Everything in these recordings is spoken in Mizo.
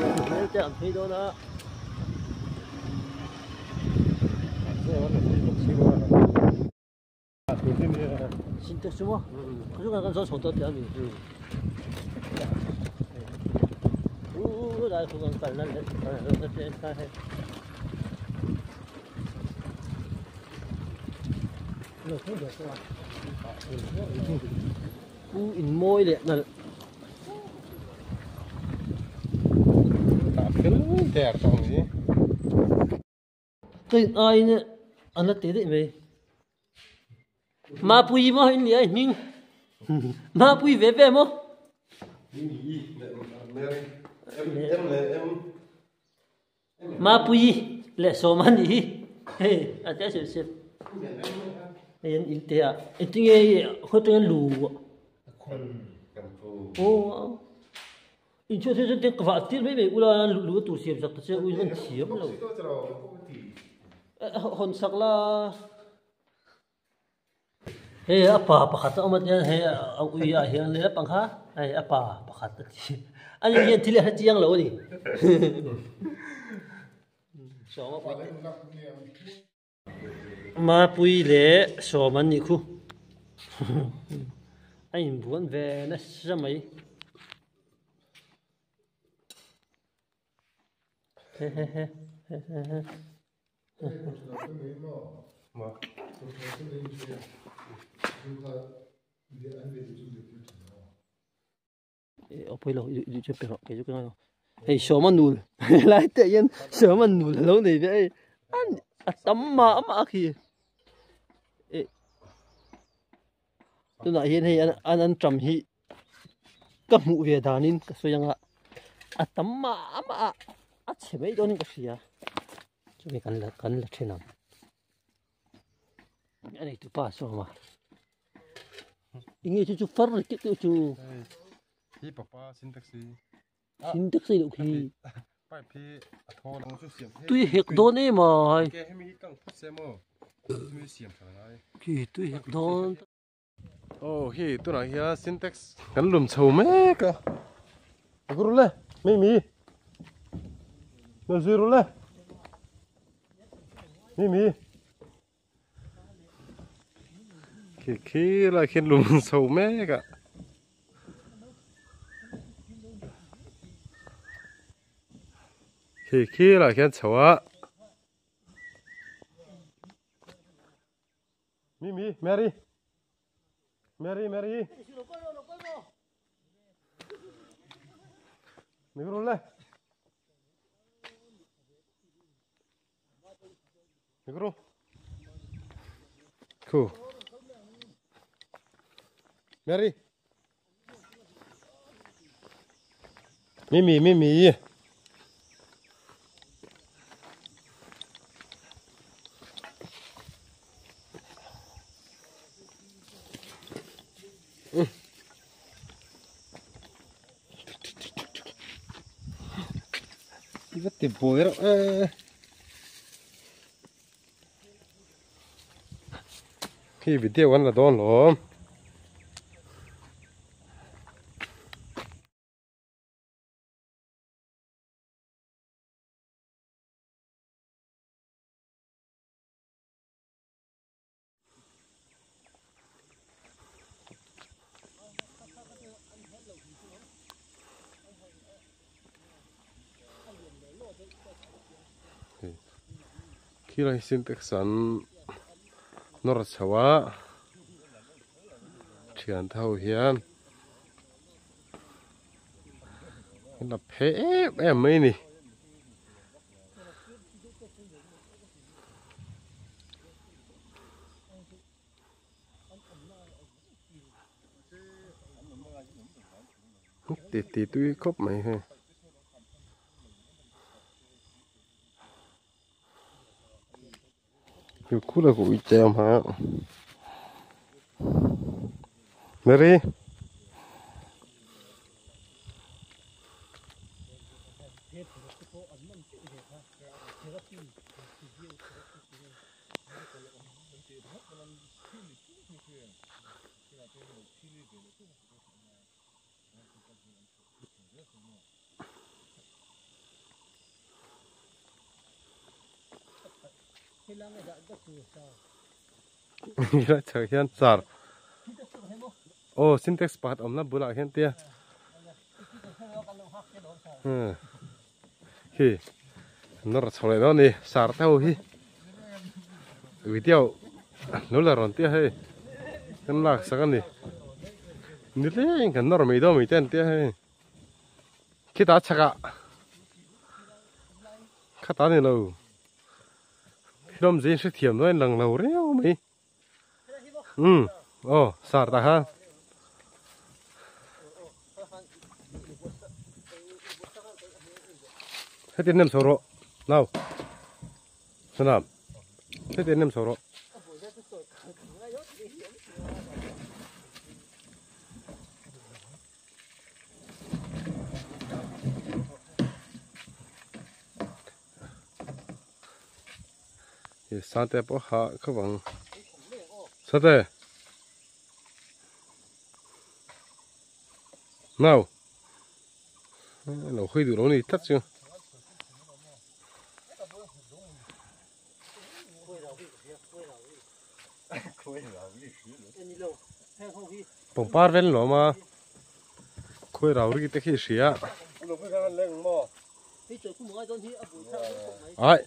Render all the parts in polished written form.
leh nu hmel te an phei dawn a. Sintex chu maw khaw kan zawn chho tawh tih a ni u lai khu kan kalna leh kalna te en kha hei u in mawi leh nalh ta fel der tawh ang hi. Ka in aiin a la teh daih mai. Mapui maw in nia i hming? Mapui ve ve maw? Mapui leh sawm a nih hi. Hei a tia sep sep. Hei an in te a. Engtinge hei khaw atanga lu a. Aw. Inchhuah thil chuan ka vah tir mai mai ula luh luh tur siam sak ta che u in an thiam lo. Hawn sak la. Hei a pa pakhat a awm a tiang hei a ui ah hian leh lampang kha hei a pa pakhat a ti. Ani hian thil a hre chiang lo a ni. Mapui leh sawm an nih khu a inbuan ve nasa mai hei sawma nul helai te ah hian sawma nul a lo nei ve a hei a tam mah mah a khi eh tunah hian hei an an tam hi ka hmuh ve danin ka sawi anga a tam mah mah a a chhe mai dawnin ka hria chumi kan la kan la then ang. A nei tu pa saw a enge chu chu far ri tek deuh chu hi papa sin taxi sin taxi loh khi pipe hi a thaw lang chu siam tui hek dawn em ai ke hemi hi kang phawt se maw tui siam tha ngai khi tui hek dawn oh hi tunah hian sintex kan lum chho mek a guru le mi mi na zui ru le mi mi khi khi lai khian lum chho mek a khi khi lai khian chho a Mimi, Mary. Mary, Mary. Negro le. Negro. Khu. Mary. Mimi, Mimi. I va ti buai reuh e. Khi video an la dawn lawm. Khilai sintex an nawr chho a thian te ho hian an la phe em em mai a ni. Ti ti tui khawp mai hei. Hiu khur a ka ui che awm ha. Mary. Helai chhak hian char aw sintex pakhat awmna bulah hian tia khi nawr chho leh dawn a ni sar te ho hi video lo la rawn tia hei kan lak sak a ni nileng kan nawr mai dawn mai te an tia hei khitah chhakah khata ni lo. Thilawm zin hrethiam dawn in lang lo riau mai. Umm aw sar tah khan. Heti nem chho rawh nau. Sanam. Heti nem chho rawh. Sate pawh hah khawp ang sate nau lo hawi duh lo ni tlat chu pangpar vel lawm a khawi rau ri te khi hria ai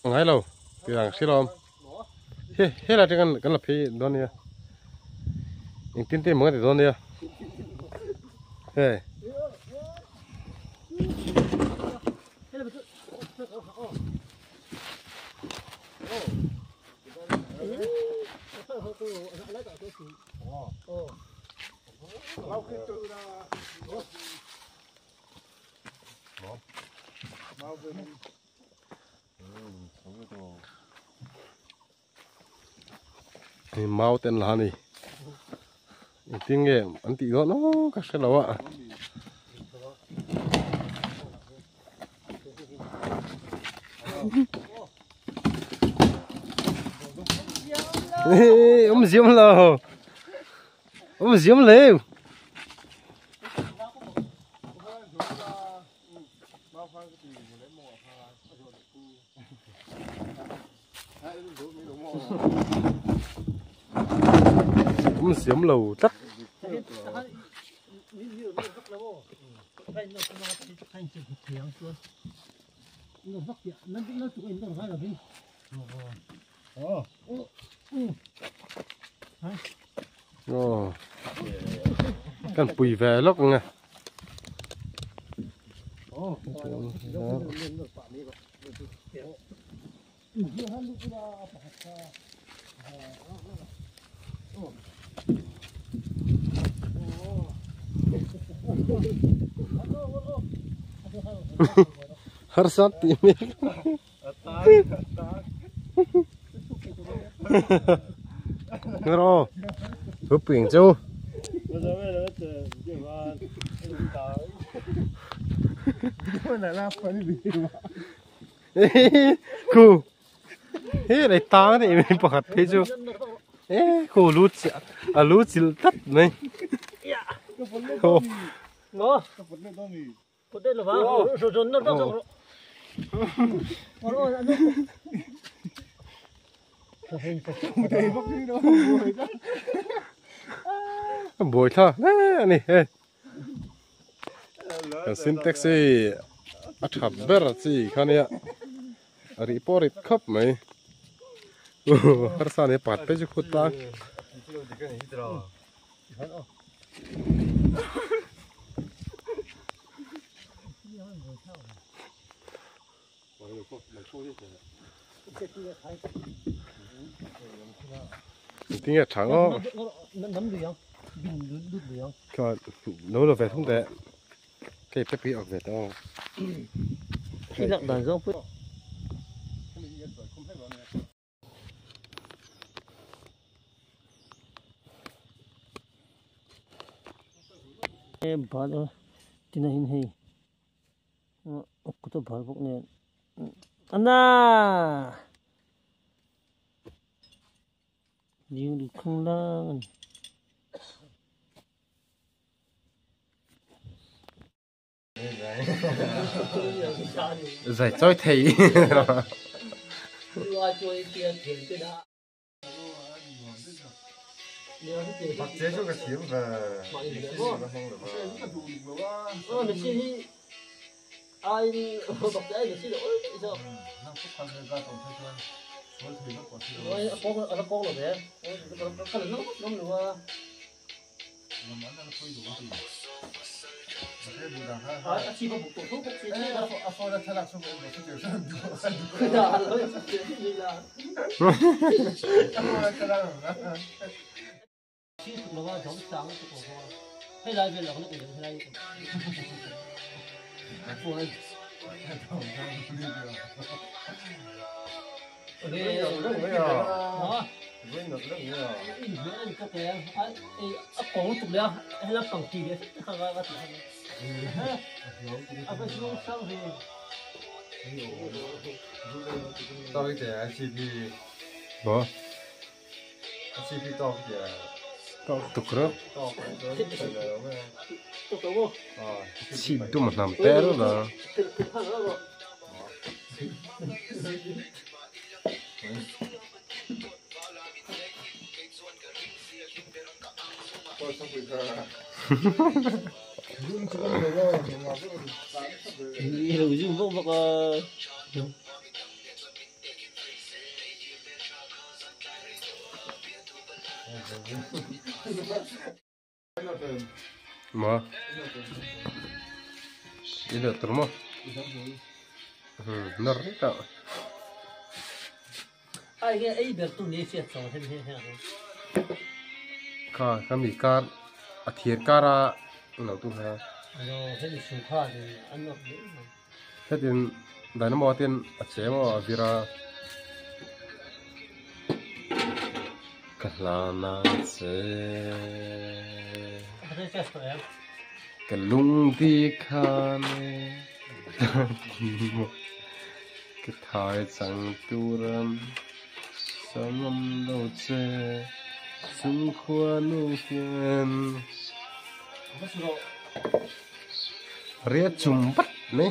ngai lo tirang si lawm he he la tang kan la phei dawn nia engtin te maw ti dawn nia he Hei mau te an la a ni engtin nge an tih dawn aw ka hre lo a. Awm ziam lo awm ziam lo. Awm ziam lo tlat. Aw kan pui ve lawk ang e. Harsa tih hmel Ngaro Thupui ang chu Khu He lai tang a nih mai pakhat phei chu E khu lu chiah a lu chilh tlat mai Buai thla hle a ni hei kan sintex hi a tha ber chi kha nia a rih pawh a rit khawp mai harsa nia pat phei chu khut tlang. Tinge tha ngawt chuan lo la ve thung teh kei te pi awk ve tawh Bal a tina hin hei kut a bal bawk nen ana ding lut khung lang a ni. Zai chawi thei. 到一点 ICP，不，ICP 到一点，到独个，到气都没那么大了。Ma. Ile turmo. Narrita. Ai cái ấy biết tu ní chết rồi thế thế Ka kami kar a thier kara lo tu ha. Ano thế thì su kha thì ăn được đấy. Thế thì dynamo tiền a chemo vira kalana che. Kalung di khane cái thai chẳng tu ram sang đâu che chung khoa nu hiền riết chùm bắt nè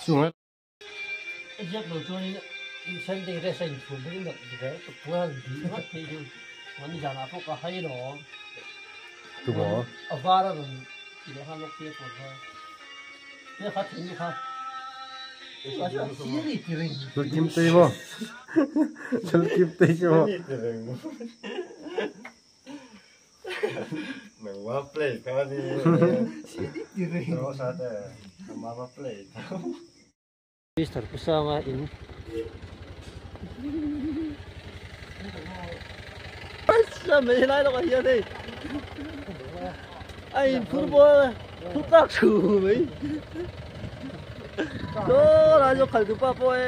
xuống hết tu mo chul kim tây mo chul kim tây mo mình quá play cái gì nó sao thế mà quá play Mr. Kusama in sao mày lại đâu cái đây anh phun bò phun các chủ mấy đó là cho khởi từ ba boy.